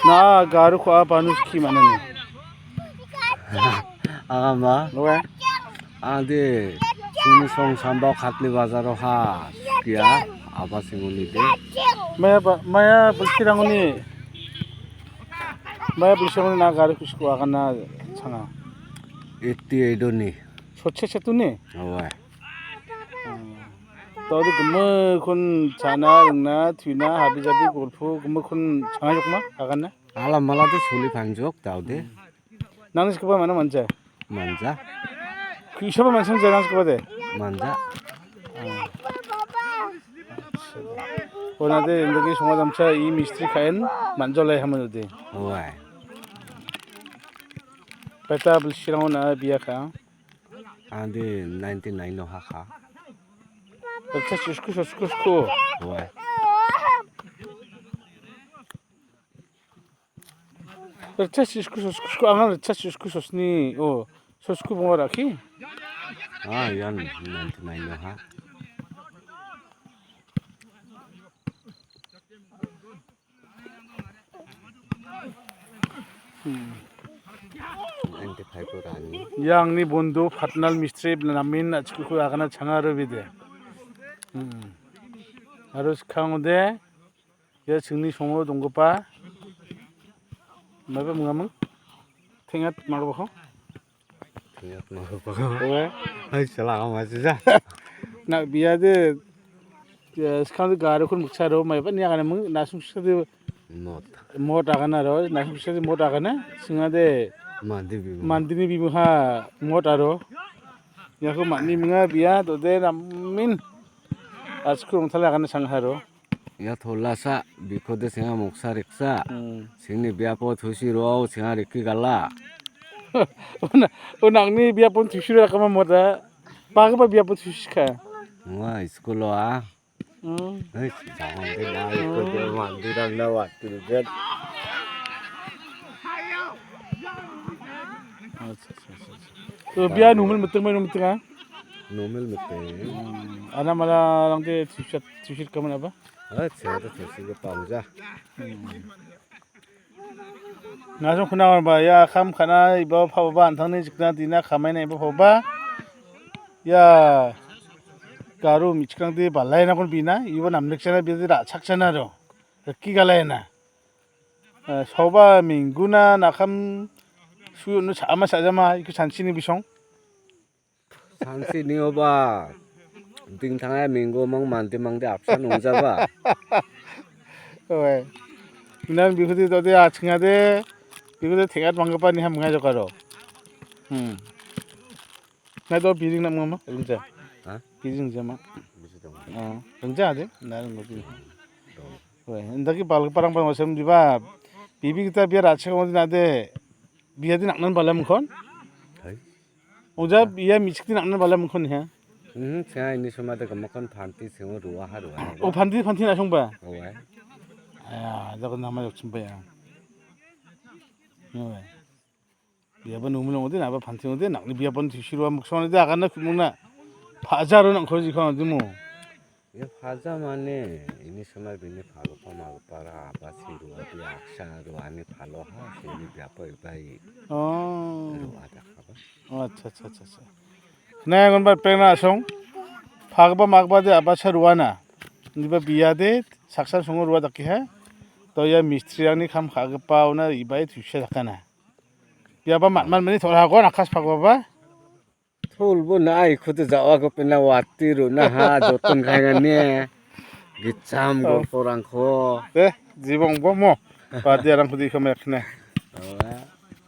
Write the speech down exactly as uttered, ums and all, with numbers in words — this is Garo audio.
Na garu ko apa nus ki mana ni? Agama? Loe? Ade, sini song sambao khatli bazaro ha, kia, apa singoni de. Maya ba, maya bulsirangoni. Maya bulsirangoni na garu kusko agana sanga. Eighty eight ni. Soche setuni? Awai. Todi gimikon chana ringna, tuina, habi jabi, golpo, gimikon changa jokma, agana? Alam mala de suli panjok, tau de. Nangni skoba mana manja? Manja. Kuisaba mansang ja nangni skoba de? Manja. Ona de, indagi songa jamcha i mistri kaen manjolai hamano de. Awai. Peta bulsirang ona biaka. Ande ninety nine no haka. Ritchas sosku, sosku, sosku. Awai. Ritchas sosku, sosku, sosku. Angan ritchas sosku, sosni. O, sosku bonga rakhi. Ah, ian ninety nine no ha. Hmm. Ninety five ko rani. Ia angni bondo Patnal mistri namen a·chikuko agana changa aro bide. Hmm. Aro skangode ia chingni songo donggipa maiba mingaming? Tengat magabako? Tengat magabako. Oe. Hai, salah kamu aja. Nak biade Ya, skang gari kun buksa ro, mai ba ni agana mung, nasung sadi Mot. Mot agana ro, nasung sadi mot agana, singa de Mandi bimu. Mandini bimu ha mot aro. Ya ko mani minga bia, to de namin. Asku rong thala agana sang haro. Ya tholasa, biko de singa moksa riksa. Hmm. Singni biapo thusi ro, singa riki gala. Una, unangni biapo thusi ro kama mot da. Pagipa biapo thusi ka. Wah, school lo ah. Hmm. Hei, jangan deh, naik ke dia mandirang na waktu kan. Acha, acha, acha, acha. To bia numel meter mai numel tengah. Numel meter. Hmm. Ana mala lang de t-shirt, t-shirt kamu apa? Ah, saya tu t-shirt ke pamja. Hmm. Nasong khuna ba ya kham khana iba phaoba antangni jikna dina khamaina iba phaoba. Ya garu michikrangde balaina kon bina iba namlikchana bide ra·chakchana ro. Riki galaina. Eh, soba mingguna nakham suyo no chama sajama iku sansini bisong. Sangsi nioba dingtang'a minggo mang mande mangde apsan ongjaba. Oe. Inan bihudi dode achingade bihudi tengat manggipa ni ham ngai jokaro. Hmm. Nai do biring nam ngama ringja. Ha? Biring jama. Bisi dong. Oh, ringja ade. Na ringgo biring. Dong. Oe, indaki bal parang parang osem diba. Bibi kita biar aching odi nade. Biar di nak nan balam kon. Hai. Oja, ia michik tin angna bala mungkon ha. Hmm, saya ini semua ada kemakan panti semua dua hari. Oh, panti, panti nak sungba. Oh, eh. Ya, ada kena nama yok sumba ya. Oe. Biapan umul ode, naba panti ode, nakni biapan tishirwa muksong ode, akan nak mungna. Pajar nak kau jikau dimu. Ya, paja mane, ini semua bini palo pa malu para apa sih dua dia aksa dua ani palo ha, sini biapo ibai. Oh. Dua ada apa? Oh, acha, acha, acha, acha. Nai ngon ba pengna song. Phagba magba de abasa ruana. Niba biade saksa songo rua daki ha. To ia mistri angni kam khagipa ona ibai tusia dakana. Biaba matman mani thora hagon akas phagba ba. Thulbo na ai khutu jawa ko pena wati ro na ha joton khai ngane. Gicham go porang ko. De, jibong bo mo. Padi arang khudi khamek ne. Awa.